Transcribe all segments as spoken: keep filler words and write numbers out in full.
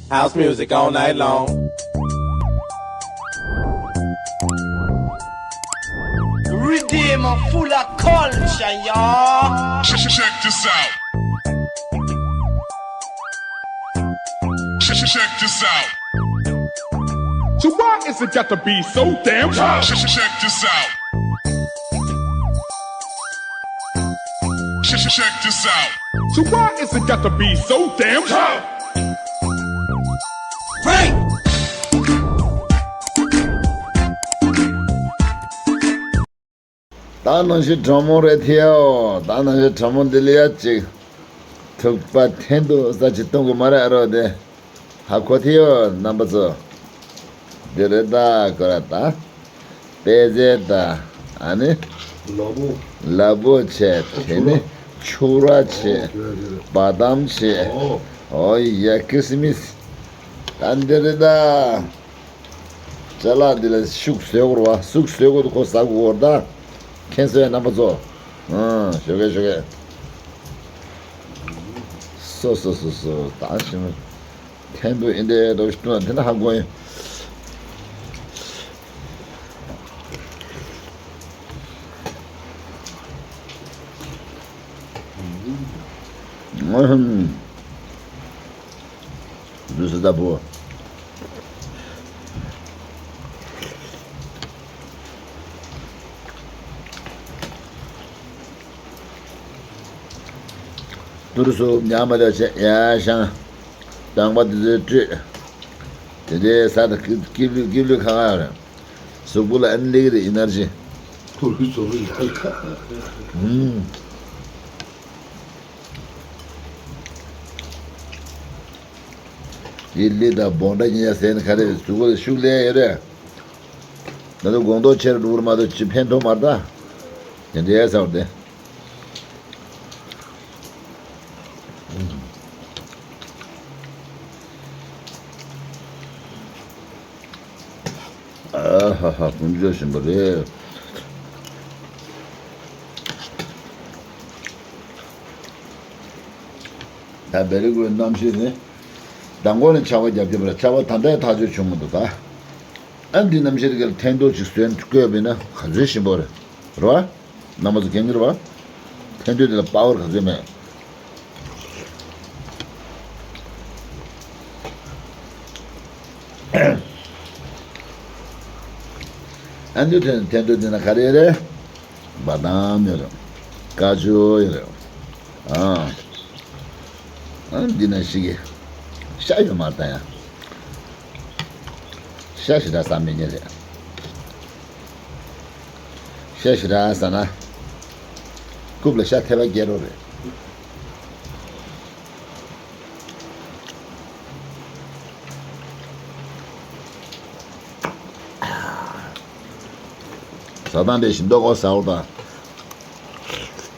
House music all night long. Redeem full of culture, y'all. Check this out. Check, check, check this out. So why is it got to be so damn tough? Check, check, check this out. Check, check, check this out. So why is it got to be so damn tough? Break! ད་ནང་བཞིན་གྲང་མོ་རེད་ཐལ། ད་ནང་བཞིན་གྲང་མོ་འདི་ལ་ཡ་ཅིག་ཐུག་པ་འཐེན་དུ་ས་ཅིག་གཏོང་གི་མ་རེད། ཨ་རོ་དེ་ཧ་གོ་ཐལ་རྣམ་པ་ཚོ། འདི་རེད་ད་ཀོ་ར་ད། པད་ཟས་ད། ཨ་ནི། ལ་ཕུག་ལ་ཕུག་བྱས། དེ་ནི་ཕྱུར་ར་བྱས། ཨོ་དེ་རེད། བ་དམ་བྱས། ཨོ། ཨོ་ཡ་ཀི་སི་མིས། ད་འདི་རེད་ད། ཅ་ལག་འདི་ལ་ཤུགས་བཟོས་དགོས་རེད་བ། ཤུགས་བཟོས་དགོས་འདུག་ཁོ་ཟ་དགོས་རེད་ད། མཁྱེན་སོང་ངས་རྣམ་པ་ཚོ། ཨང་། ཞོགས་ཀས་ཞོགས་ཀས། སོ་སོ་སོ་སོ། ད་ཞིམ། འཐེན་དུ་ཨིན་དེ་རོ་ཤི་ཏུ་ན་དེ་ན་ཧ་གོ་ཡིན། ཨུམ། འདུག་སེ་ལྟ་བུ། ཏུ་རུ་སུ་ཉག་མ་ལ་ཆེ་ཡ་ཤང་། རྐང་པ་དེ་ཚོའི་སྤྲོད། དེ་འདྲའི་ས་དང་སྐྱིབ་ལུས་སྐྱིབ་ལུས་ཁ་ཁ་རེད། གཟུགས་པོ་ལ་ཨ་ནི་སླེབས་ཀྱི་རེད་ཨེ་ནར་ཇི། ཏུ་རུ་སུ་རུ་ཡ། ཨུམ། ཡིད་ལི་དང་སྦོང་ད་ཉེ་ཟེར་ནི་ག་རེ་གཟུགས་པོ་ལ་ཤུགས་ལས་ཡོད་རེད། ད་དུང་དགོང་དོག་ཆེར་འགྲོ་གི་མ་གཏོགས་ཅི་ཕན་ཐོགས་མ་རེད་ད། དེ་འདྲའི་ཟེར་བ་དེ། ཨ་ཧ་ཧ། ཀུན་སྤྱོད་ཞིམ་པོ་རེད། ད་བེ་རི་གུ་རྣམ་ཤེས་ནི། མདང་དགོང་ནས་ཆར་པ་རྒྱབ་རྒྱབ་ར། ཆར་པ་ད་ལྟའི་ཐག་གཅོད་བྱུང་མི་འདུག་ད། ཨ་འདི་རྣམ་ཤེས་དེ་ག་ལ་འཐེན་ཐོག་ཅིག་བཟོས་བཀོད་པ་ཡིན་ན་ག་ཚོད་ཞིམ་པོ་རེད། རེད་བ། རྣམ་པ་ཚོ་མཁྱེན་གྱི་རེད་བ། འཐེན་ཐོག་དེ་ལ་པ་ཝར་ག་ཚོད་མེད། ཨ་འདི་འཐེན་འཐེན་ཐོག་དེ་ན་ག་རེ་རེད། བ་དམ་ཡོད་རེད། ཀ་ཅུ་ཡོད་རེད། ཨ། ཨ་འདི་ན་ཞིག་གི་ཤ་ཡོད་མ་རེད་ད་ཡང་། ཤ་ཞེ་དྲག་ཟ་མི་ཉན་རེད། ཤ་ཞེ་དྲག་ཟ་ན། རྐུབ་ལ་ཤ་ཐལ་བ་རྒྱག་རོགས་རེད། ཟ་སྟངས་དེ་བཞིན་མདོག་ཁ་ཟ་འོ་ད།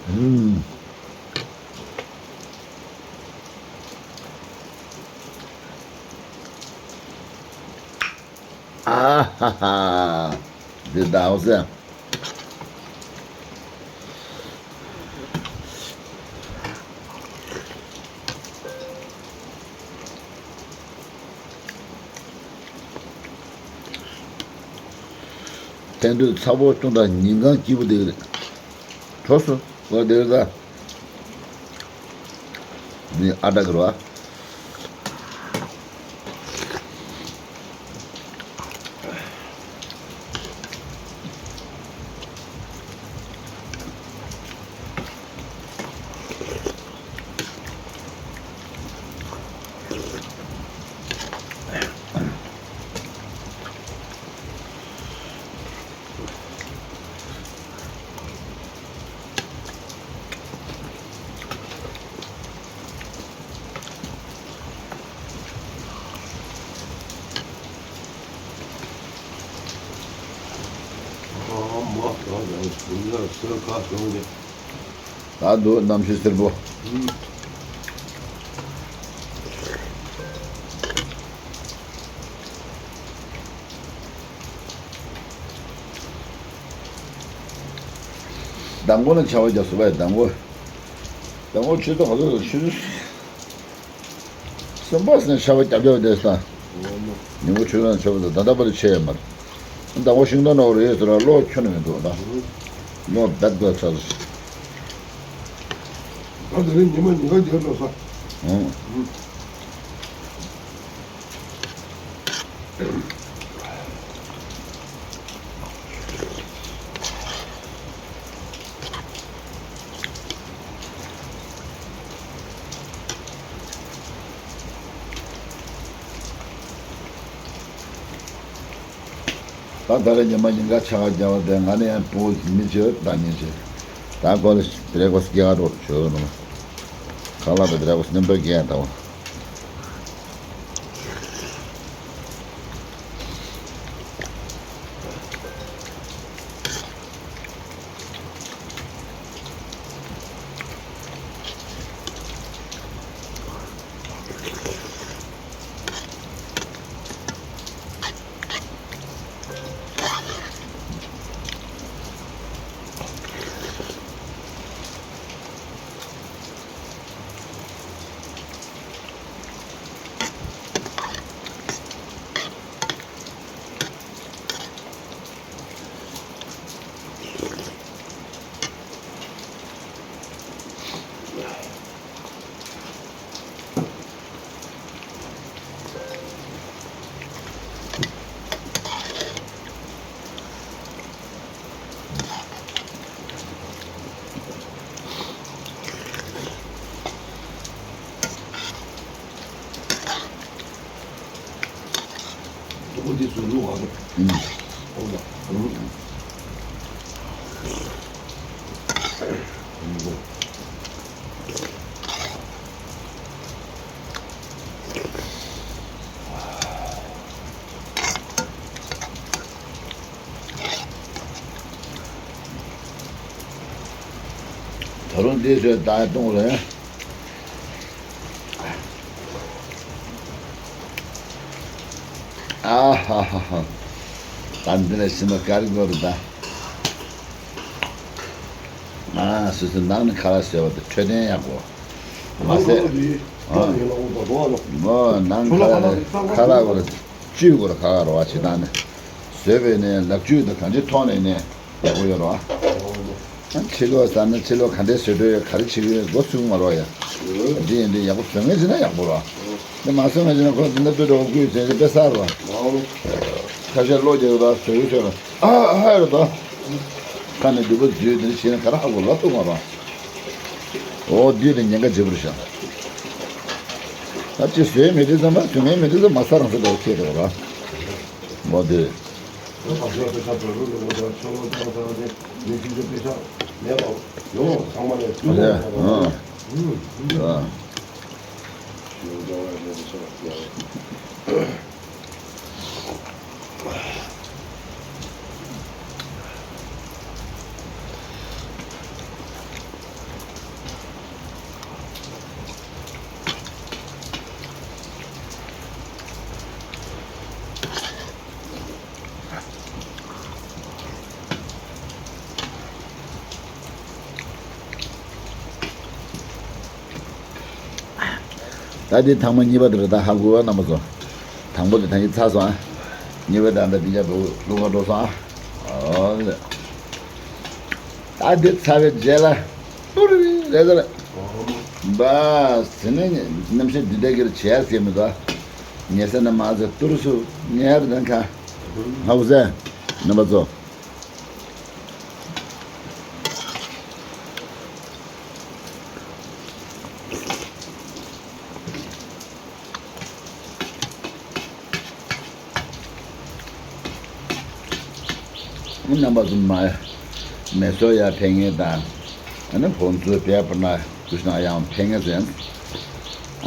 ཨུམ། ཨ་ཧ་ཧ། འདི་ཟླ་བ་ཟེར། འཐེན་ཐོག་ཚ་པོ་ཅུང་དང་ཉིན་གང་སྐྱིད་པོ་འདུག་རེད། གྲོགས་སུ་འོ་འདིར་ད། འདི་ཨ་ཏྲ་གི་རེད་བ། ད་འདུག་གནམ་གཤིས་སེར་པོ། མདང་དགོང་ལ་ཆར་པ་རྒྱབ་སོང་བས། མདང་དགོང་། མདང་དགོང་ཆུ་ཚོད་ག་ཚོད་རེད། ཆུ་ཚོད། སུམ་པ་ཟེར་ན་ཤ་བ་རྒྱབ་རྒྱབ་བསྡད་ས། ཉིན་གུང་ཆུ་ལ་མཆོད་པ་ཟེར་ད་ལྟ་བར་ཆད་ཡོད་མ་རེད། ཟླ་བ་ཤིང་སྡོང་ནང་རེད་ཟེར་ལ་གློག་ཁྱོན་ནས་མི་འདུག་ད། གློག་རྦད་དགོས་ཚར། ད་དེ་རིང་ཉི་མ་ཉི་ཤུ་རྒྱབ་འགྲོ་ས། ཨང་། ད་ད་རེས་ཉི་མ་ཉིན་ག་ཆ་ག་རྒྱབ་པ་དེ་ང་ནི་ཡང་བུ་མི་བྱེད་ད་ཉིན་བྱེད། ད་ཁོ་ལ་བྲེག་ཕ་སི་ཊི་རྒྱག་རོགས་བྱོས་ནོ། ཁ་ལག་དང་བྲེག་ཕ་སི་ཊི་མཉམ་དུ་རྒྱག་ཡ་ད་བ། ཨོ་དེ་ཚོ་བླུག་ཨ། ཨུམ། ཨོ་ལ། ཨུམ། ད་རུང་འདི་ཚོས་བདག་གཏོང་རེད། ཨ་ཧ་ཧ་ཧ། ད་འདི་ལ་ཕྱིན་པ་དཀའ་ལས་ཁག་རེད་ད། ང་སོ་སོའི་ནང་ནས་ཁ་ལག་བཟོས་པ་དེ་འཕྲོད་བསྟེན་ཡག་པོ། མ་ཟད། ཨ། ཨོ་ནང་ཁ་ལག་ཁ་ལག་གོ་ར་བཅུད་གོ་ར་ཁ་ཁ་རོ་བ་བྱེད་སྟངས་ནས། བཟོས་པའི་ནས་ལག་བཅུད་དང་གང་ཅིའི་ཐོག་ནས་ནས་ཡག་པོ་ཡོད་རོ། ཕྱི་ལོགས་ཟ་ན་ཕྱི་ལོགས་ག་འདྲས་བཟོས་འགྲོ་ཡོད་ག་རེ་བྱེད་ཀྱི་ཡོད་མགོ་ཚོས་མ་རོགས་ཡ། འདི་ཡིན་འདི་ཡག་པོ་བཟོ་མཁན་བྱེད་ན་ཡག་པོ་རོ། འདི་མ་བཟོ་མཁན་བྱེད་ན་ཁོ་འདི་འདྲ་སྤུས་དག་པོ་བརྐུས་བྱས་ཏེ་དཔེ་གསར་བ། ཁ་ཤས་བློ་རྒྱག་གི་ད་བཟོ་གི་བཟོས་ར་ཨ་ཨ་ཧ་ར་ད། ཁ་ནས་འདུག་པ་བརྫུས་འདི་བྱས་ན་ག་ར་ཧ་གོ་ལ་གཏུག་མ་རོ། འོ་འདི་ནི་ཉེན་ཁ་ཆེ་པོ་རེད་ཤག་ད་ཅི་བཟོས་མེད་དུས་ཙམ་པ་བཟོ་མཁན་མེད་དུས་ཙམ་མ་ས་རང་ས་འདྲ་བོ་ཁྱེད་རེད་བ། འོ་དེ། ད་འདི་ཐེངས་མ་གཉིས་པ་དེ་རེད་ད་ཧ་གོ་བ་རྣམ་པ་ཚོ། དང་པོ་དེ་ད་གིན་ཚར་སོང་ཨ། གཉིས་པ་དང་ད་འདི་རྒྱབ་ཏུ་བླུག་ག་འགྲོ་སོང་ཨ། ཨོ་ལེ། ད་འདི་ཚར་བའི་རྗེས་ལ། ཏུར་རེ་ཟེར། བ། ཟེར་ནས་རྣམ་ཤེས་འདི་འདྲ་གིར་བྱས་ཟེར་མི་འདུག་ཉེ་ས་ན་མ་ཟེར་ཏུར་སུ་ཉེ་ཡར་ལྡན་ཁ། ཧ་གོ་ཟེར། རྣམ་པ་ཚོ། རྣམ་པ་ཚོ་མ། མེ་སོར་ཡར་འཕེན་མཁན་དང་། ཨ་ནི་ཕོ་ཚོའི་བལ་པོ་ན་དུ་ཞིང་ཡང་འཕེན་མཁན་ཟེར།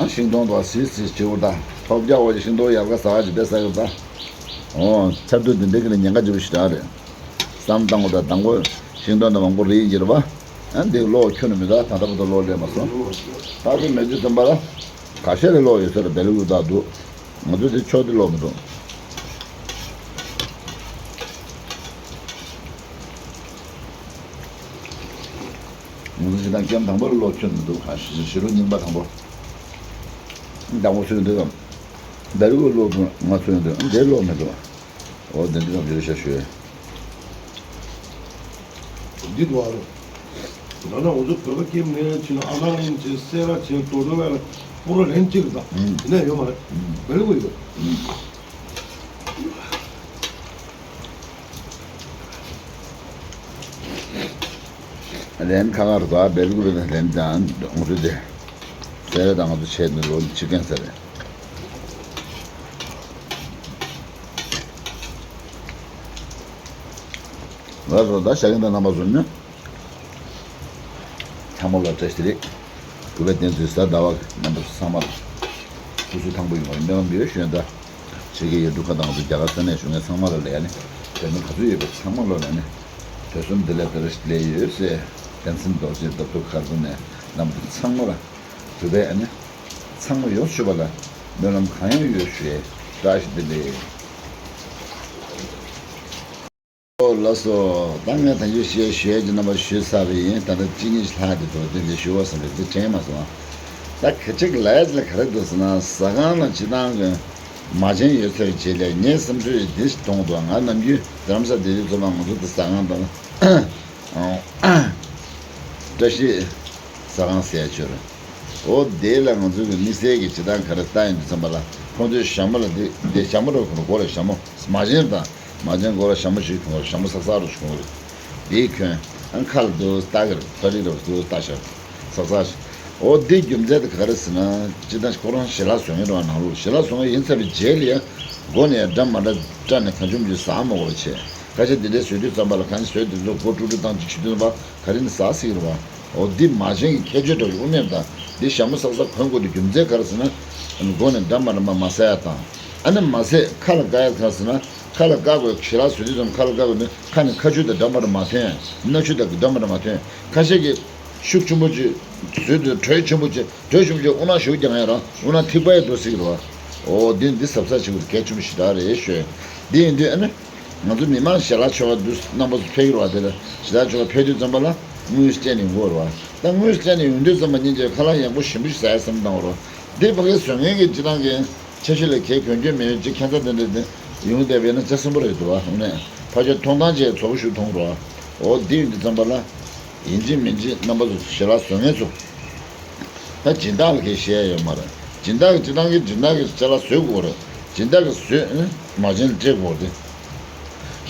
ཨ་ཤིང་སྡོང་དང་སིལ་སིལ་བྱེད་པོ་དང་ཐོབ་རྒྱག་འོ་ཞིང་སྡོང་ཡལ་ག་ཟ་ག་ཅིག་བསྡད་ས་གི་ད། འོ་ཆར་དུས་འདི་འདྲ་གི་ལ་ཉེན་ཁ་ཆེ་པོ་ཞིག་རག་རེད། བསམ་བཏང་བ་དང་དང་པོ་ཤིང་སྡོང་དང་མང་པོ་རེད་ཡིན་གྱི་རེད་པ། ཨ་འདི་གློག་ཁྱོན་ནས་མི་འདུག་ད་ལྟ་བར་དུ་གློག་སླེབས་མ་སོང་། ད་དུང་མེད་དུས་ཙམ་པ་ལ། ཁ་ཤས་ལ་གློག་ཡོད་ས་རེད་བལ་ལུག་དག་འདུག་ང་ཚོ་དེ་ཕྱོགས་དེ་གློག་མི་འདུག་ང་ཚོ་ཇི་ལྟར་སྐྱེམས་དང་པོར་གློག་ཁྱོན་མི་འདུག་གང་ཞིག་ཕྱི་ལོ་རྙིང་པ་དང་པོ། དང་པོ་ཚོས་འདུག་གམ། བེར་ཀོ་ལོག་འདུག་ང་ཚོས་འདུག་འདིར་ལོག་མི་འདུག་འོ་འདི་འདི་ཙམ་བརྗོད་བྱ་ཞུ། འདི་འདུག་ཨ་རོ། ང་ན་འོ་ཚོ་བོད་པ་སྐྱེས་ནས་ཕྱིན་ན་ཨ་ལང་ཡིན་ཅེས་སེ་ར་ཅེས་དོ་དོ་བས་ལ་པུ་ར་ལན་གཅིག་དང་དེ་ནས་ཡོད་མ་རེད། བེར་ཀོ་ཡོད། ལན་ཁ་ཁར་དགའ་བེལ་ཀུ་རེ་ལན་དང་ང་ཚོ་དེ་སེ་ར་དང་ང་ཚོ་ཆེད་དུ་ལོ་ཆིག་ཀན་ས་རེད། ང་ཚོ་ད་ཤ་ཡིན་དང་རྣམ་པ་ཚོ་ནི། ཚང་མ་ལ་བཀྲ་ཤིས་བདེ་ལེགས། གུས་པ་བསྟན་འཛིན་གཟའ་ཟླ་བ་རྣམ་པ་ཚང་མ་ལ་སོ་སོའི་ཐང་པོ་ཡོང་བར་སྨོན་ལམ་ཡོད་ཞུ་ཡ་ད། ཕྱི་རྒྱལ་ཡུལ་གྲུ་ཁག་དང་ཚོ་རྒྱ་གར་ས་གནས་བཞུགས་མཁན་ཚང་མ་ལ་ལས་ནི་དོན་དུ་ག་ཚོད་ཡོད་པ་ཚང་མ་ལ་ལས་ནི་དུས་གསུམ་བདེ་ལེགས་བཀྲ་ཤིས་བདེ་ལེགས་ཡོད་ཟེར། བསྟན་འཛིན་རྡོ་རྗེ་རྡོ་ཐུག་མཁར་དུ་ནས་རྣམ་པ་ཚང་མ་ལ་གུས་པས་ནི་ཚང་མ་ཡོངས་སུ་གྱུར་པ་ལ་སྨོན་ལམ་གང་ཡང་ཡོད་ཞུ་ཡས་བཀྲ་ཤིས་བདེ་ལེགས། ཨོ་ལགས་སོ། ད་ངས་ད་ཅི་བཤད་ཞུ་ཡས་ཀྱི་རྣམ་པ་ཞུས་ཚར་བ་ཡིན། ད་ལྟ་གཅིག་གཉིས་ཤིག་ལྷག་འདུག་དེ་འདྲ་ཞུ་བ་བསམ་པས་འདི་དྲན་མ་སོང་ཨ། ད་གལ་ཆེ་གི་ལས་ལ་ག་རེ་འདུག་ཟེར་ན་ཟ་ཁང་ལ་སྤྱི་བཏང་གི་མ་བྱན་ཡོད་ཚར་བའི་རྗེས་ལ་ངའི་བསམ་ཚུལ་འདི་ཞིག་གཏོང་འདུག་ང་ནམ་རྒྱུན་རྡ་རམ་ས་སྡེ་བདུན་ཚོ་མ་ང་ཚོ་འདི་ཟ་ཁང་དང་བཀྲ་ཤིས་ཟ་ཁང་ཟེར་ཡ་ཅིག་ཡོད་རེད། ཨོ་དེ་ལ་ང་ཚོ་གི་དམིགས་བསལ་གྱི་སྤྱི་བཏང་ག་རེ་ལྟ་ཡིན་དུས་ཙམ་པ་ལ་ཁོང་ཚོའི་ཞྭ་མོ་ལ་འདི་འདི་ཞྭ་མོ་རོ་ཁོང་གོ་ལ་ཞྭ་མོ་མ་བྱན་དང་མ་བྱན་གོ་ལ་ཞྭ་མོ་ཞིག་གོན་གོ་ཞྭ་མོ་སག་སག་རོ་ཞིག་གོན་གོ་རེད། དེའི་ཁྱོན་ཨ་ཁ་ལ་འདུག་ལྟ་གི་རེད། ཕ་རི་རོ་འདུག་ལྟ་ཞག་སག་སག་ཞིག་ཨོ་དེ་རྒྱུ་མཚན་དེ་ག་རེ་ཟེར་ན་སྤྱི་བཏང་ཁོ་རང་ཞལ་ལག་བཟོ་མཁན་རོ་ནང་ལོགས་ཞལ་ལག་བཟོ་མཁན་ཡིན་ཚར་བའི་རྗེས་ལ་ཡ་མགོ་ནས་འདྲ་མ་འདྲ་སྐྲ་ནས་གང་བྱུང་མ་བྱུང་ཟ་མ་དགོས་པ་བྱས། སྐད་ཆ་འདི་འདྲའི་བཟོས་དུས་ཙམ་པ་ལ་གང་བཟོས་དེ་ཚོ་མགོ་ཀྲུག་ཀྲུག་བཏང་ཅིག་བྱེད་དུས་ཙམ་པ་ག་རེ་ནས་ཟ་སྲིད་རེད་བ། འོ་འདི་མ་བྱན་གྱི་ཁྱད་ཆོས་འདྲ་བོ་ཞིག་དབུ་མེད་དང་འདི་ཞྭ་མོ་སག་སག་གོན་དགོས་དེ་རྒྱུ་མཚན་ག་རེ་ཟེར་ན། མགོ་ནས་འདྲ་མ་འདྲ་མ་མ་ཟ་ཡ་དང་། ཨ་ནི་མ་ཟད་ཁ་ལ་བཀག་ཡ་ག་རེ་ཟེར་ན་ཁ་ལ་བཀག་དགོས་ཞལ་ལག་བཟོས་དུས་ཙམ་ཁ་ལ་བཀག་དགོས་ནི་ཁ་ནས་ཁ་ཆུ་དང་འདྲ་མ་འདྲ་མ་ཐོན། སྣ་ཆུ་དང་འདྲ་མ་འདྲ་མ་ཐོན། ཁ་ཤས་ཀྱིས་ཤུགས་ཆེན་པོ་ཅིག་བཟོས་དུས་དྲོད་ཆེན་པོ་ཅིག་དྲོད་ཆེན་པོ་ཅིག་དབུ་ནག་ཞུགས་ཀྱང་ཡང་རང་དབུ་ནག་ཐིགས་པ་ཡི་འགྲོ་སྲིད་ཀྱི་རེད་བ། འོ་འདི་འདི་གཟབ་གཟབ་བྱེད་དགོས་གལ་ཆེན་པོ་ཞེ་དྲག་རེད་ཞུ། འདི་ཡིན་དུས་ཨ་ནི། ང་ཚོ་མི་མང་ཞལ་ལག་མཆོད་པ་འདུ་རྣམ་པ་ཚོ་ཕེབས་ཀྱི་རེད་བ། དེ་ལ་ཞལ་ལག་མཆོད་པ་ཕེབས་དུས་ཙམ་པ་ལ་དངུལ་སྤྲད་ནས་ཡོང་གི་རེད་བ། ད་དངུལ་སྤྲད་ནས་ཡོང་དུས་ཙམ་པ་སྙིང་རྗེ་ཁ་ལག་ཡག་པོ་ཞིམ་པོ་ཞིག་ཟ་ཡ་བསམ་བཏང་བ་རེད་བ། འདི་ཕ་གིའི་བཟོ་མཁན་གྱི་སྤྱི་བཏང་གི་འཆར་གཞི་ལ་གལ་གྱོན་གྱོན་མེད་ཅིག་ཁྱད་མཚར་དེ་འདྲ་དེ་ཡོང་བསྡད་པས་ན་ཆ་སིམ་པོ་རེད་འདུག་བ། ཨ་ནི་ཕལ་ཆེར་མཐོང་སྟངས་བཅས་ཚོགས་པ་ཞིག་མཐོང་གི་རེད་བ། འོ་འདི་ཡོང་དུས་ཙམ་པ་ལ་ཡིན་གཅིག་མིན་གཅིག་རྣམ་པ་ཚོ་ཞལ་ལག་བཟོ་མཁན་ཚོ། ད་སྦྱིན་བདག་ལ་གས་བཤད་ཡ་ཡོད་མ་རེད། སྦྱིན་བདག་གི་སྤྱི་བཏང་གི་སྦྱིན་བདག་གི་ཅ་ལག་བཟོས་དགོས་རེད། སྦྱིན་བདག་གི་བཟོས་ཨ་ནི་མ་བྱན་ལ་སྤྲད་དགོས་རེད།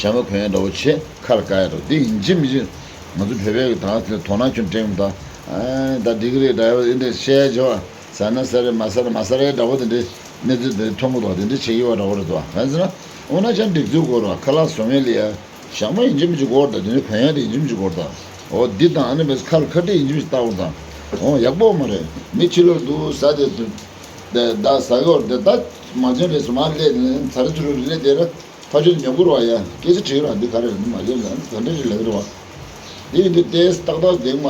ཞྭ་མོ་གོན་ཡ་འདྲ་བོ་བྱེད་ཁ་ལ་བཀག་ཡ་འདྲ་བོ་འདི་ཡིན་གཅིག་མིན་གཅིག་ང་ཚོ་བོད་པའི་གི་ད་དེ་དོ་སྣང་ཁྱོན་སྤྲད་ཡོང་ད། ཨ་ད་འགྲིག་གི་རེད་འདྲ་ཡ་འདི་འདྲ་བཤད་ཡ་བྱེད་བ་ཟ་ན་ཟ་རེད་མ་ཟ་རེད་མ་ཟ་རེད་འདྲ་བོ་དེ་འདྲའི་གནས་ཚུལ་དེ་མཐོང་གི་འདུག་དེ་འདྲ་བྱེད་ཀྱི་ཡོད་འདྲ་བོ་རེད་འདུག་གང་ཟེར་ན་འོ་ན་ཅང་སྒྲིག་འཛུགས་དགོས་རེད་བ། ཁ་ལག་བཟོ་མཁན་ལ་ཡ། ཞྭ་མོ་ཡིན་གཅིག་མིན་གཅིག་དགོས་རེད་ད། དེ་ནས་གོན་ཡ་དེ་ཡིན་གཅིག་མིན་གཅིག་དགོས་རེད་ད། འོ་འདི་དང་ཨ་ནི་མེད་ཁ་ལ་ཁ་དཀྲིས་ཡིན་གཅིག་མིན་གཅིག་བཏགས་དགོས་ད། འོ་ཡག་པོ་མ་རེད། མི་ཕྱི་ལོགས་འདུག་ཟ་དེ་དེ་ད་ཟ་གི་འོ་དེ་ད་མ་བྱན་རེད་སོ་མ་སླེབས་ནས་ཚ་རེ་ཚུ་རུ་སླེབས་དེ་ར་ཕ་ཆོས་ཉོ་དགོས་རེད་བ། ཡ་སྐད་ཆ་དྲིས་ར་འདི་ག་རེ་རེད་འདི་མ་ལེབ་ལ་ད་འདྲ་ཞིག་ལེབ་རེད་བ། འདི་ཡིན་དུས་ཏེ་ཏག་ཏག་འདེགས་མ་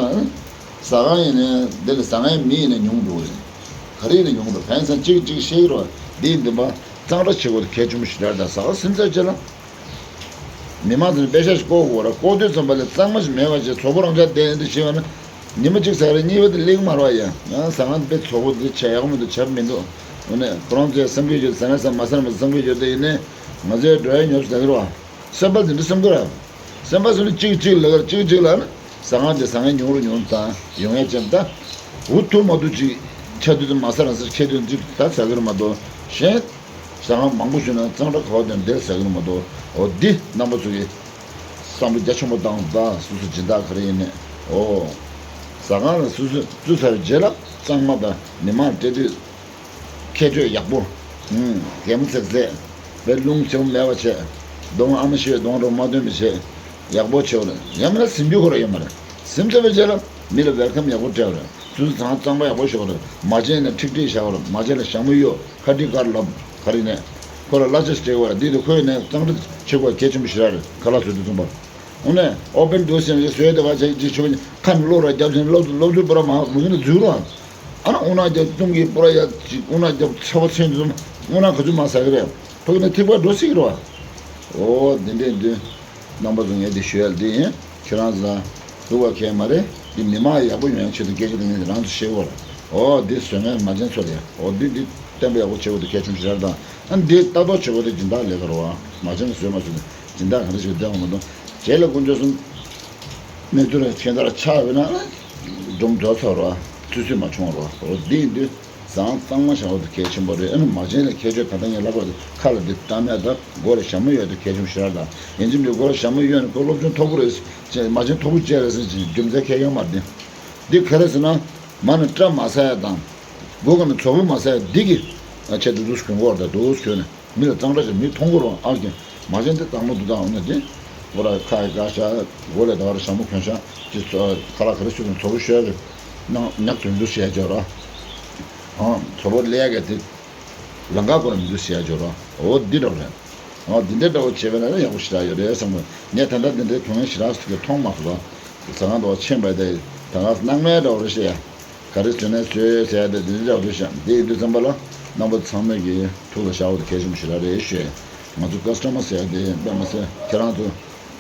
ཟ་ཁང་ཡིན་ནས་འདི་ལ་ཟ་ཁང་མི་ཡིན་ནས་ཉུང་འགྲོ་རེད། ག་རེ་ཡིན་ནས་ཉུང་འགྲོ་ཕན་ཚུན་གཅིག་གཅིག་ཤེས་ཀྱི་རེད་བ། འདི་ཡིན་དུས་མ་གཙང་སྦྲ་བྱེད་དགོས་དེ་གལ་ཆེན་པོ་ཞིག་རེད་ད། ཟ་ཁང་སེམས་ཚ་བྱེད་ལ། མི་མང་ཚོ་ནི་པེ་ཤ་ཞིག་བཀོག་དགོས་ར། བཀོག་དུས་ཙམ་པ་ལ་གཙང་མ་ཞིག་མེད་པ་བྱས་ཚོགས་པ་རང་ཆ་ལྡན་འདི་བྱེད་པ་ན། ཉི་མ་གཅིག་ཟ་རེ་གཉིས་པ་དེ་ལེགས་མ་རེད་ཡ། ཡང་ཟ་ཁང་དཔེ་ཚོགས་པ་འདི་བྱས་ཡག་མི་འདུག་བྱས་མི་འདུག་འོ་ནས་ཁོ་རང་ཚོས་བསམ་གྱི་ཡོད་ཟ་ན་ཟ་མ་ཟ་ན་མ་བསམ་གྱི་ཡོད་དེ་ཡིན་ནས་ང་ཚོའི་འགྲོ་ཡ་ཉོབ་ཟ་གི་རེད་བ། སེམས་པ་འདི་འདྲ་སེམས་ཁུར་ར། སེམས་པ་སོ་ནི་གཅིག་གཅིག་ལ་གཅིག་གཅིག་ལ་ནི་ཟ་ཁང་དེ་ཟ་ཁང་ཉུང་རུ་ཉུང་རུ་དང་ཡོང་ཡ་ཅན་ད། འུ་ཐུག་མ་ཐུག་ཅིག་ཆ་དུས་ཙམ་མ་ཟ་རང་ཟེར་ཁྱེད་དུས་འདི་ད་ཟ་གི་རེད་མ་གཏོགས་གཞན། ཟ་ཁང་མང་པོ་ཞིག་ན་གཙང་སྦྲ་ག་བ་དང་འདིར་ཟ་གི་མ་གཏོགས། འོ་འདི་རྣམ་པ་ཚོ་གིས་བསམ་བློ་རྒྱ་ཆེན་པོ་བཏང་ད། སོ་སོ་སྦྱིན་བདག་ག་རེ་ཡིན་ནས་འོ། ཟ་ཁང་ལ་སོ་སོས་བཙུགས་ཚར་རྗེས་ལ་གཙང་མ་དང་མི་མང་སྤྲད་དུས་ཁྱད་ཆོས་ཡག་པོ། ཧུམ་གད་མོ་ཚེག་ཚེག་པའི་རླུང་ཆེན་པོ་མེད་པ་བྱས། གདོང་ཨ་མ་ཤི་བའི་གདོང་རོ་མ་སྟོན་པ་བྱས། ཡག་པོ་བྱས་པ་རེད། ཡང་མིན་ན་ཟིན་རྒྱུ་ཁོ་ར་ཡོད་མ་རེད། ཟིན་ཚར་བའི་རྗེས་ལ་མི་ལ་ཝེལ་ཁམ་ཡག་པོ་སྤྲད་པ་རེད། སོ་སོ་ཚང་གཙང་པ་ཡག་པོ་ཞོག་རེད། མ་བྱས་ན་ཁྲིག་ཁྲིག་བཞག་པ་རེད། མ་བྱས་ན་ཞྭ་མོ་གཡོག་ཁ་ཏིག་དཀར་ལབ་ག་རེ་ནས། ཁོ་ལ་གླ་ཆ་སྤྲད་དགོས་ར། འདི་དུ་ཁོས་ནས་གཙང་སྦྲ་བྱེད་དགོས་གལ་ཆེན་པོ་ཞིག་ར་རེད། ཁ་ལག་བཟོ་དུས་ཙམ་པ། འོ་ནས་ཨོ་པན་ཌོ་སི་ཡང་བཟོས་ཏེ་བ་ཆ་ཅིག་ཆུ་བ་ཁ་ནས་གློག་ར་རྒྱབ་ཟིན་སློབ་སློབ་ཚུལ་པོ་ར་མ་མུ་གི་ནས་འཛུལ་རོ། ཨ་ན་འོ་ན་རྒྱབ་ཏུང་གི་པོ་ར་ཡ་ཅིག་འོ་ན་རྒྱབ་ཚ་བ་ཚན་དུ་འོ་ན་ག་ཚོད་མ་ཟ་གི་རེད། ཕ་གི་ནས་ཐིག་པ་འགྲོ་སྲིད་ཀྱི་རེད་བ། འོ་དེ་འདྲས་འདུག་རྣམ་པ་ཚོ་ངས་འདི་ཞུ་ཡ་འདི་ཡིན། ཁྱེད་རང་ཚོ་ལ་སྡུག་པ་གང་ཡང་མ་རེད། འདི་མི་མང་ཡག་པོ་ཡོང་ཡ་ཆེད་དུ་སྐད་ཆ་འདི་ངས་རང་ཚོ་བཤད་དགོས་རེད། འོ་འདི་བཟོ་མཁན་མ་བྱན་ཚོ་ལས་འོ་འདི་འདི་བསྟན་པ་ཡག་པོ་བྱེད་དགོས་འདུག་གལ་ཆུང་ཞེ་དྲག་དང་ཨ་འདི་ལྟ་རྟོག་བྱེད་དགོས་འདུག་སྦྱིན་བདག་ལས་ཀ་རེད་བ། མ་བྱན་བཟོས་མ་བཟོས་ནས་སྦྱིན་བདག་ག་འདྲ་ཞིག་བསྟན་དགོས་མ་གཏོགས་རྗེས་ལ་དཀོན་མཆོག་གསུམ་གནས་ཚུལ་རེ་ཁྱེད་ལྟར་ཆགས་ཡོད་ན་སྒྲུང་འགྲོ་ཚར་བ་རེད་བ། ཚུལ་ཚུལ་མ་བྱུང་བ་རེད་བ། འོ་འདི་ཡིན་དུས་ཟང་གཙང་མ་བཞག་དགོས་འདུག་གལ་ཆེན་པོ་རེད། ཨ་ནི་མ་བྱན་ལ་ཁྱད་ཆོས་ད་ལྟ་ངས་ལབ་པ་དེ་ཁ་ལ་འདི་བཏང་ནས་ད་མགོ་ལ་ཞྭ་མོ་ཡོད་དུས་གལ་ཆེན་པོ་ཞེ་དྲག་དང་ཡིན་གཅིག་མིན་གཅིག་མགོ་ལ་ཞྭ་མོ་ཡོད་ནས་ཁོ་སློབ་སྦྱོང་མཐོ་པོ་རེད་ཅེས་མ་བྱན་མཐོ་པོ་བཅས་རེད་ཟེར་གྱི་རྒྱུ་མཚན་ཁྱད་ཡོད་མ་རེད། འདི་ག་རེ་ཟེར་ན། མ་ཎི་བཀྲ་མ་ཟ་ཡ་དང་། མགོ་ག་ནས་མཛོ་བོ་མ་ཟ་ཡ་འདི་གི་ཆེད་དུ་འདུག་གོན་གོ་བར་དང་འདུག་གོན་ནས་མི་ལ་གཙང་སྦྲ་བྱས་མི་མཐོང་གོ་རུང་ཨར་གྱིན་མ་བྱན་དེ་གཙང་མ་འདུག་དང་འོ་ན་དེ་མགོ་ར་ཁ་ཡི་དགའ་ཤ་མགོ་ལས་ད་བར་ཞྭ་མོ་གོན་ཤ་ཅི་ཁ་ལག་ག་རེ་ཤུ་དང་མཛོ་བོ་ཤོད་རེ་ནང་ཉག་དོན་འདུག་བྱས་ཅོག་ར་ཨང་མཛོ་བོ་ལས་ཀ་དེ་ལང་ཀ་གོ་ར་མི་འདུག་བྱས་ཅོག་ར་འོ་འདི་འདྲ་རེད། ཨ་འདི་འདྲ་འདྲ་བོ་བྱས་པ་ན་ཡག་པོ་ཞེ་དྲག་ཡོད་རེད་བསམ་གི་ངས་ད་ལྟ་འདི་འདྲའི་དོན་ངན་ཞེ་དྲག་ཟེར་གི་མཐོང་མ་སོང་། ཟ་ཁང་དུ་ཕྱིན་པ་དེ་ད་ག་སྣང་མེད་འདྲ་བོ་རེད་ཤེས་ཡ། ག་རེ་བཟོས་ནས་བཟོས་ཟེར་ཡ་དེ་འདི་འདྲ་འདྲ་བོ་རེད་ཤག་འདི་ཡིན་དུས་ཙམ་པ་ལ་རྣམ་པ་ཚང་མས་ཀྱི་ཐུགས་ལ་བཞག་པ་དེ་གལ་ཆེན་པོ་ཞེ་དྲག་རེད་ཤེས། ང་ཚོ་ཀ་སི་ཊ་མར་ཟེར་ཡ་དེ་དཔེ་མ་ཟད་ཁྱེད་རང་ཚོ་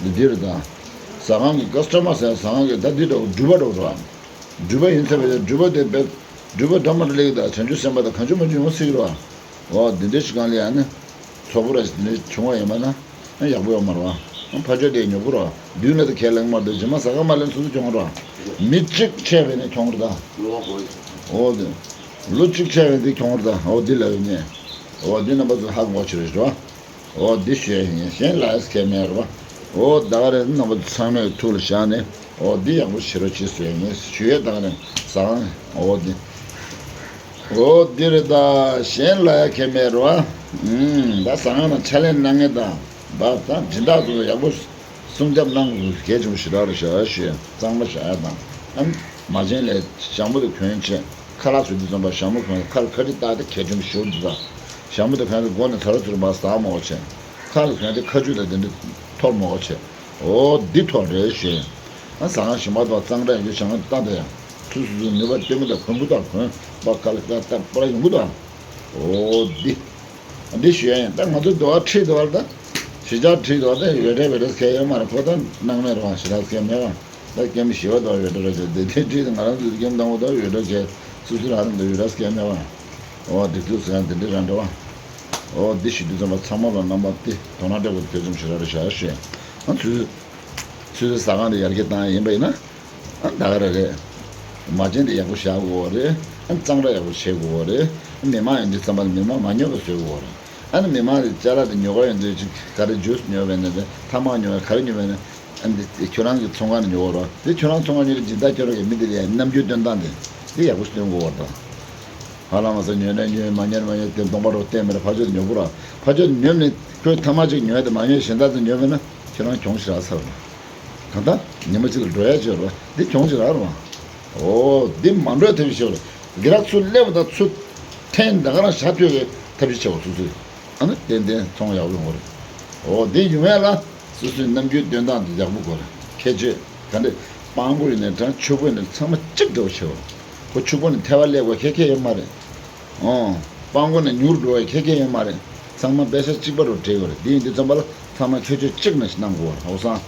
འདི་འདི་རེད་ད། ཟ་ཁང་གི་ཀ་སི་ཊ་མར་ཟེར་ཡ་ཟ་ཁང་གི་ད་འདི་འདྲ་བོ་འགྲུལ་པ་འདྲ་བོ་རེད་བ། འགྲུལ་པ་ཡིན་ཚར་བའི་འགྲུལ་པ་དེ་བེད་འགྲུལ་པ་འདྲ་མ་འདྲ་ལེགས་དང་བྱང་ཆུབ་སེམས་དཔའ་དང་གང་བྱུང་མང་བྱུང་ཡོང་སྲིད་རོ། འོ་འདི་འདྲའི་ཞིག་གང་ལ་ཡང་ནི་ཚོགས་པ་ར་ཞིག་འདི་འདྲའི་བྱུང་བ་ཡིན་པ་ན་ཡག་པོ་ཡོད་མ་རེད་བ། ཕ་ཆོས་དེ་ཉོ་དགོས་རོ། མདུན་ལ་དེ་ཁས་ལེན་མ་འདུག་རྗེས་མ་ཟ་ཁང་མ་ལེན་སོ་སོ་གྱོང་རོ། མི་གཅིག་ཆད་པས་ནི་གྱོང་རེད་ད། འོ་དེ་ལོ་གཅིག་ཆད་པས་འདི་གྱོང་རེད་ད། འོ་འདི་ལ་ཡོད་ཉེ། འོ་འདི་རྣམ་པ་ཚོ་ཧ་གོ་ཆེ་རེད་རོ། འོ་འདི་ཞུ་ཡ་ཡིན་གཞན་ལ་ཨེ་སྐད་མེད་རེད་བ། འོ་ད་ག་རེ་རྣམ་པ་ཚང་མས་ཐུགས་ལ་བཞག་ནས་འོ་འདི་ཡག་པོ་བྱེད་རོགས་བྱེད་ཟེར་ཡ་ཡིན་ཞུ་ཡས་ད་ག་རེ་ཟ་ཁང་འོ་འདི། འོ་འདི་རེད་ད་གཞན་ལ་ཡ་སྐད་མེད་རེད་བ། ཨུམ་ད་ཟ་ཁང་ནང་ཕྱག་ལས་གནང་མཁན་དང་བ་ད་སྦྱིན་བདག་ཚོ་ཡག་པོ་སྲུང་སྐྱོབ་གནང་དགོས་གལ་ཆེན་པོ་ཞེ་དྲག་རེད་ཤག་ཞུ་ཡ་གཙང་མ་བཞག་ཡ་དང་ཨ་མ་བྱན་ལས་ཞྭ་མོ་དེ་གོན་བྱས། ཁ་ལག་བཟོ་དུས་ཙམ་པ་ཞྭ་མོ་གོན་ཁ་ལ་ཁ་ཏི་བཏགས་ཏེ་གལ་ཆེན་པོ་ཞེ་པོ་འདུག་ད། ཞྭ་མོ་དེ་གོན་ཏེ་མགོ་ནས་ད་རུ་ཚུར་མར་ཟག་མ་འོ་བྱས། ཁ་ལ་གོན་ཏེ་ཁ་ཆུ་དང་དེ་འདྲ་འཐོར་མ་འོ་བྱས། འོ་འདི་ཐོག་རེད་ཞེས། ཨ་ཟ་ཁང་ཞིམ་པ་དང་གཙང་སྦྲ་ཡོད་ཞང་ལྟ་དེ་ཡང་ཚུ་སུ་སུ་ནུས་པ་ལྟད་མོ་དང་གོན་པོ་དང་གོན་པ་ཁ་ལ་ཀ་ཏ་པ་ར་ཡོང་གི་དང་། འོ་འདི། འདི་ཞུ་ཡ་ཡིན་ད་ང་ཚོ་འདུག་བ་ཁྲིད་འདུག་བ་ད། ཞི་ཆགས་ཁྲིད་འདུག་བ་ད་ཡོད་རེད་བེ་རེད་སྐད་ཡོད་མ་རེད་ཁོ་ད་སྣང་མེད་རེད་བ་ཞི་ཆགས་སྐད་མེད་བ། ད་སྐྱེམས་ཞི་བ་དང་ཡོད་འདྲ་རེད་དེ་དེ་ཁྲིད་དེ་ང་རང་ཚོའི་སྐྱེམས་དང་པོ་དང་ཡོད་འདྲ་བྱས་སུ་སུ་རང་རང་དུ་ཡོད་འདྲ་སྐད་མེད་བ། འོ་སྒྲིག་འཛུགས་ཟེར་ཡང་དེ་འདྲ་རང་འདྲ་བ། འོ་འདི་ཞུ་དུས་ཙམ་པ་ཚང་མ་ལ་རྣམ་པ་དེ་དོ་སྣང་སྤྲད་དགོས་དེ་ཙམ་ཞིག་ར་རེད་བཞག་ཞེས། ང་ཚོས་ཚོས་ཟ་ཁང་དེ་ཡར་རྒྱས་བཏང་ཡ་ཡིན་པ་ཡིན་ན། ཨ་ད་ག་ར་རེད། མ་བྱན་དེ་ཡག་པོ་བཞག་དགོས་རེད། ཨ་གཙང་སྦྲ་ཡག་པོ་བྱེད་དགོས་རེད། མི་མང་ཡོང་དུས་ཙམ་པ་ལ་མི་མང་མ་ཉོབ་པ་བཟོ་དགོས་རེད། ཨ་ནི་མི་མང་དེ་ཅ་ལག་དེ་ཉོ་ག་ཡོང་དུས་ཅིག་ག་རེ་ཇུས་ཉོ་བས་ན་རེད་ཐ་མག་ཉོ་བས་ག་རེ་ཉོ་བས་ན། ཨ་འདི་ཁྱོད་རང་གི་ཚོང་ཁང་ནས་ཉོ་བ་རོགས། འདི་ཁྱོད་རང་ཚོང་ཁང་ཉོ་རེད་སྦྱིན་བདག་ཁྱོད་རང་གི་མི་འདི་ལ་ཡང་རྣམ་འགྱུར་སྟོན་སྟངས་དེ་འདི་ཡག་པོ་སྟོན་དགོས་བ་དང་། ཧ་ལམ་མ་ས་ཉོས་ན་ཉོས་མ་ཉོས་མ་ཉོས་དེ་གདོང་པ་རོགས་བསྟན་མེད་ཕར་ཕྱོགས་དེ་ཉོ་དགོས་ར། ཕར་ཕྱོགས་དེ་ཉོས་ནས་ཁོས་ཐ་མག་ཅིག་ཉོས་དེ་མ་ཉོས་གཞན་དག་ཚོ་ཉོས་པས་ན་ཁྱོད་རང་གྱོང་ཞེ་དྲག་ཚ་བ་རེད། གང་ལྟར་ཉི་མ་གཅིག་ལ་འགྲོ་ཡ་ཅིག་ཡོད་རེད་བ་འདི་གྱོང་ཞེ་དྲག་རེད་བ། འོ་འདི་མ་འགྲོ་ཡ་ཐབས་ཤེས་བྱེད་དགོས་རེད། དགེ་རག་ཚུར་སླེབས་པ་དང་ཚུར་འཐེན་ད་ག་རང་ཞག་ཐོས་ཀྱི་ཐབས་ཤེས་བྱེད་དགོས་སོ་སོས། ཨ་ནི་ཏན་ཏན་ཚོང་ཡག་པོ་ཡོང་གི་རེད། འོ་འདི་ཡོང་ཡ་ལ་སོ་སོའི་རྣམ་འགྱུར་སྟོན་སྟངས་འདི་ཡག་པོ་དགོས་རེད། ཁྱད་ཆོས་ག་འདྲ་སྤང་སྒོ་ཡིན་ནའི་འདྲ་ཕྱུག་པོ་ཡིན་ནའི་ཚང་མ་གཅིག་འདྲ་བོ་བྱེད་དགོས་རེད། ཁོ་ཕྱུག་པོ་ནི་ཐལ་བ་སླེབས་དགོས་ཁེ་ཁེ་ཡོད་མ་རེད། འོ། སྤང་སྒོ་ནས་མྱུར་འགྲོ་བའི་ཁེ་ཁེ་ཡོད་མ་རེད། ཚང་མ་པེ་ས་གཅིག་པ་རུ་བྲེལ་ཡོད་རེད། འདི་ཡིན་དུས་ཙམ་པ་ལ་ཚང་མ་ཁྱད་ཆོས་གཅིག་ནས་གནང་དགོས་རེད། འོ་སང་།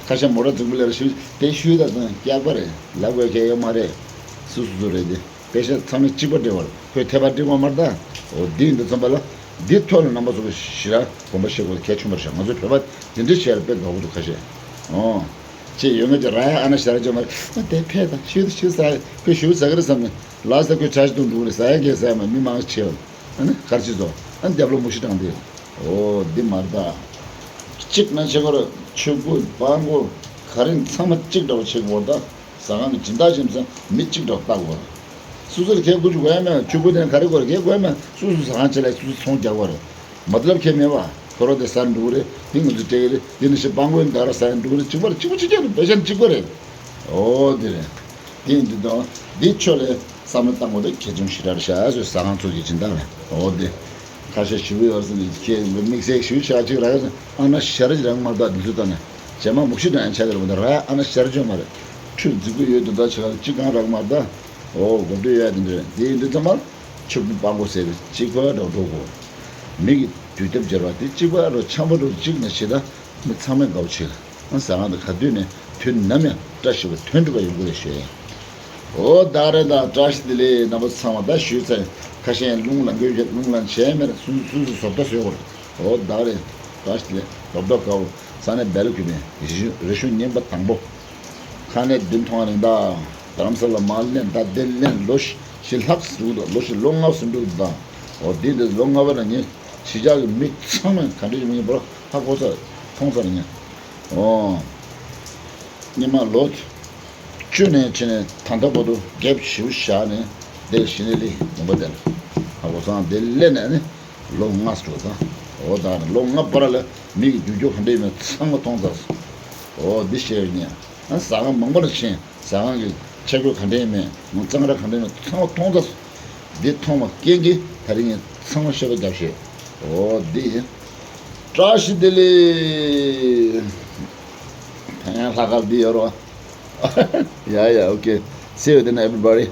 ཁ་ཤས་མོ་ཊ་རྫིག་པོ་ལས་ཤུལ་དེ་ཤུལ་ད་དང་སྐྱག་པ་རེད། ལབ་དགོས་ཁེ་ཡོད་མ་རེད། སུ་སུ་སུ་རེད་དེ། པེ་ས་ཚང་མས་གཅིག་པ་སྤྲད་པར་ཁོས་ཐེ་བ་སྤྲད་པ་མ་རེད་ད། འོ་འདི་ཡིན་དུས་ཙམ་པ་ལ་འདི་ཐོག་ལ་རྣམ་པ་ཚོ་གི་ཞི་ར་དགོངས་པ་བཞེས་དགོས་གལ་ཆེན་པོ་རེད་ཤག་ང་ཚོ་བོད་པ་འདི་འདྲ་བྱས་ལ་དཔེ་དགའ་པོ་འདུག་ཁ་ཤས། འོ། ཅེས་ཡོད་ངེས་ཀྱི་ར་ཡ་ཨ་ན་ཞར་ཅོ་མ་རེད། དེ་ཕེ་དང་ཤུ་དང་ཤུ་ཟ་ཁོས་ཞུ་ཟ་གི་རེད་བསམ་ནས་ལ་ཟ་ཁོས་ཆ་ཞིག་དང་འགྲོ་གི་རེད་ཟ་ཡ་གས་ཟ་ཡ་མ་མི་མང་ཆེ་བ་ཨ་ནི་གར་ཅི་ཚོ་ཨ་ནི་རྒྱབ་ལོ་མུ་ཤི་དྲངས་ཏེ། འོ་འདི་མ་རེད་ད། གཅིག་ན་ཆེ་གོ་ར་ཆུ་བུ་སྤང་གོ་ག་རེ་ཚང་མ་གཅིག་འདྲ་བོ་བྱེད་དགོས་ད། ཟ་ཁང་གི་སྦྱིན་བདག་ཅིག་ཚང་མི་གཅིག་འདྲ་བོ་ལྟ་དགོས་ར། སོ་སོར་ཁེ་དགུ་ཅུ་དགོས་ཡ་མེད་ཆུ་བུ་དེ་ག་རེ་དགོས་ར་ཁེ་དགོས་ཡ་མེད་སོ་སོ་ཟ་ཁང་ཆེ་ལ་སོ་སོ་ཚོང་རྒྱག་དགོས་ར། མ་དེ་ལབ་ཁེ་མེད་བ། ཁོ་རོ་དེ་ཟ་འགྲོ་གི་རེད། དེ་ང་ཚོ་སྤྲད་ཀྱི་རེད། དེ་ནི་ཤི་སྤང་གོ་ཡིན་ད་ར་ཟ་ཡང་འགྲོ་གི་རེད། གཅིག་པ་རེད། གཅིག་པ་གཅིག་རྐྱང་རེད། པེ་ཤ་ནི་གཅིག་པ་རེད། འོ་དེ་རེད། དེ་ཡིན་དུས་དང་། འདི་ཆོ་ལས་བསམ་བློ་བཏང་དགོས་དེ་གལ་ཆེན་པོ་ཞེ་དྲག་རེད་ཤག་ཟེར་ཟ་ཁང་ཚོ་གི་སྦྱིན་བདག་ལ། འོ་དེ། ཁ་ཤས་ཞུ་གི་ཡོད་ཟེར་ནས་ཁྱེད་དམིགས་བསལ་ཞུ་ཤག་ཅིག་རག་ཨ་ན་ཤ་ར་ཅིག་རག་མ་གཏོགས་འདི་ཚོ་ལྟ་ན། རྗེས་མ་མུག་ཤི་དྲན་ཡང་ཆ་གི་རེད་མ་གཏོགས་ར་ཨ་ན་ཤ་ར་ཅིག་མ་རེད། ཁྲུས་རྫིག་པོ་ཡོད་དུ་ད་ཆ་ག་ཅིག་གང་རག་མ་གཏོགས། འོ་གོ་འདོད་ཡོད་དེ་འདྲ་དེ་ཡིན་དུས་ཚང་མ་ཆུ་བུ་སྤང་གོ་ཟེར་གཅིག་པ་འདྲ་འགྲོ་དགོས། མི་གི་དུས་དེབ་སྦྱར་བ་དེ་གཅིག་པ་རོ་འཆམ་པོ་རོ་གཅིག་ནས་བྱེད་ད་མི་ཚང་མས་དགའ་བོ་བྱེད། ཨ་ཟ་ཁང་དུ་ག་དུས་ནས་དུས་ནམ་ཡང་བཀྲ་ཤིས་པ་དོན་འགྲུབ་པ་ཡོང་གི་རེད་ཞེས། འོ་ད་རེད། ད་བཀྲ་ཤིས་བདེ་ལེགས། རྣམ་པ་ཚང་མ་ད་ཞུས་ཚར། ཁ་ཤས་རླུང་ལངས་དགོས་བྱས་རླུང་ལངས་བྱས་མེད། སུན་སུན་སུ་བཟོ་ལྟ་བཟོས་བར། འོ་ད་རེད། བཀྲ་ཤིས་བདེ་ལེགས། ལོབ་ལོབ་དགའ་བོ་ས་ནས་བལ་གྱི་མེད། རེ་ཞུ་རྙིང་པ་དང་པོ། ཁ་ནས་བདུན་ཐོང་རིང་ད། རྡ་རམ་ས་ལ་མ་ལེན་ད་དེ་ལེན་ལོ་བཞི་ལྷག་ཟུག་ད། ལོ་བཞི་ལོ་ལྔ་ཟིན་འགྲུབ་ད། འོ་དེ་འདི་ལོ་ལྔ་པ་ན་ངས་གཞིས་ཆགས་ཀྱི་མི་ཚང་མས་ག་འདྲ་ཞིག་མིན་པར་ཧ་གོ་ཚར་མཐོང་ཚར་ངས། འོ། སྔོན་མ་ལོ་བཅུ་ནས་ཕྱིན་ནས་ད་ལྟ་བར་དུ་རྒྱབ་ཞིབ་བཞག་ནས་དེར་ཞི་ནས་ལི་ཡོང་པ་དེར་ཧ་གོ་སང་དེ་ལས་ནས་ནི་ལོ་ལྔ་སྤྲོ་ཙང་། འོ་ད་ལོ་ལྔ་བར་ལ་མི་གི་རྒྱུ་རྒྱུ་ག་འདྲ་ཡིན་མིན་ཚང་མ་མཐོང་ཚར་སོང་། འོ་འདི་བཤད་ཡོད་ཉན། ཨ་ཟ་ཁང་མང་པོ་ལ་ཕྱིན། ཟ་ཁང་གི་ཆ་རྒྱུས་ག་འདྲ་ཡིན་མིན། གཙང་སྦྲ་ག་འདྲ་ཡིན་མིན་ཚང་མ་མཐོང་ཚར་སོང་། འདི་མཐོང་བ་རྐྱེན་གྱིས་ད་རིང་ངས་ཚང་མ་ཤོད་པ་རྒྱབ་བཤད། འོ་འདི་ཡིན། བཀྲ་ཤིས་བདེ་ལེགས། ཕན་ཡང་ལྷག་དཀར་འདི་ཡོད་རོ། Yeah, yeah, okay. See you then, everybody.